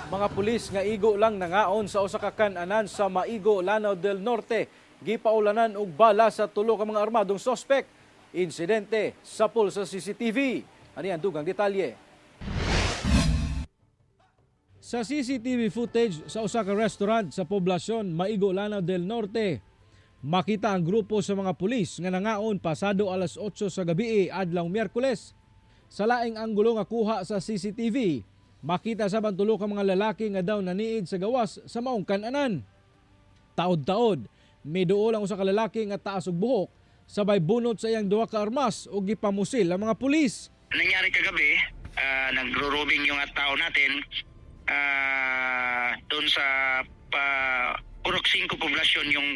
Mga pulis nga igo lang nangaon sa usa ka kan-anan sa Maigo, Lanao del Norte, gipaulanan og bala sa tulo ka mga armadong sospek. Insidente sapul sa CCTV. Ani ang dugang detalye. Sa CCTV footage sa usa ka restaurant sa poblasyon Maigo, Lanao del Norte, makita ang grupo sa mga pulis nga nangaon pasado alas 8 sa gabi adlaw Miyerkules. Sa laing anggulo nga kuha sa CCTV, makita sa tulo ka mga lalaki nga daw naniid sa gawas sa maong kananan. Taod-taod, miduol ang usa ka lalaki nga taas og buhok, sabay bunot sa iyang duha ka armas ug gipamusil ang mga pulis. Nangyari kagabi, nagro-roving yung tao natin doon sa Purok 5 poblasyon, yung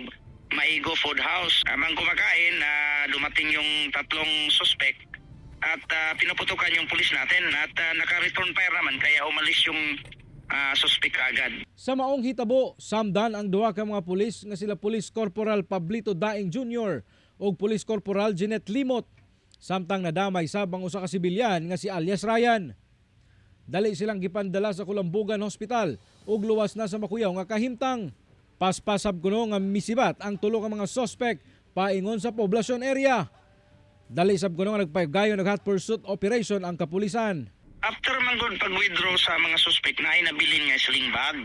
Maigo Food House. Habang kumakain, dumating yung tatlong suspect at pinuputukan yung pulis natin at naka-return fire naman, kaya umalis yung suspect agad. Sa maong hitabo, samdan ang duha ka mga pulis nga sila Police Corporal Pablito Daing Jr. ug Police Corporal Jeanette Limot. Samtang nadamay sab ang usa ka sibilyan nga si alias Ryan. Dali silang gipandala sa Kulambugan Hospital ug luwas na sa makuyaw nga kahimtang. Paspasab kuno nga misibat ang tulo ka mga suspect paingon sa poblasyon area. Dali sab kuno nga nagpagayon og hot pursuit operation ang kapulisan. After man gud pag-withdraw sa mga suspect, na ay nabilin nga sling bag.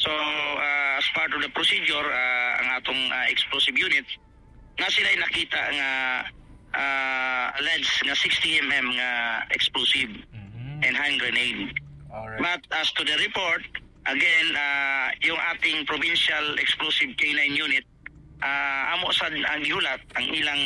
So, as part of the procedure, ang atong explosive unit, na sila nakita nga alleged nga 60 nga explosive and hand grenade. But as to the report, again, yung ating provincial explosive K9 unit, amo sad ang gihulat ang ilang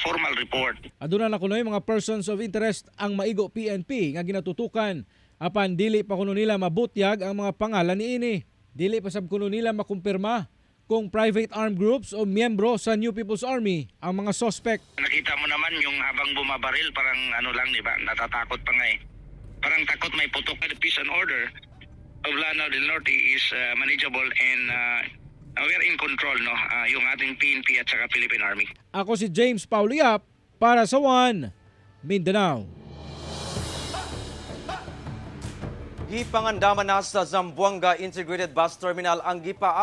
formal report. Aduna na kunoy mga persons of interest ang Maigo PNP nga ginatutukan, apan dili pa kuno nila mabutyag ang mga pangalan niini. Dili pa sab kuno nila makumpirma kung private armed groups o miyembro sa New People's Army ang mga suspect. Nakita mo naman yung habang bumabaril, parang ano lang, di ba? Natatakot pa nga eh. Parang takot may putok. The peace and order of Lanao del Norte is manageable and we are in control, no? Yung ating PNP at saka Philippine Army. Ako si James Pauliap para sa One Mindanao. Gipangandaman na sa Zamboanga Integrated Bus Terminal ang gipa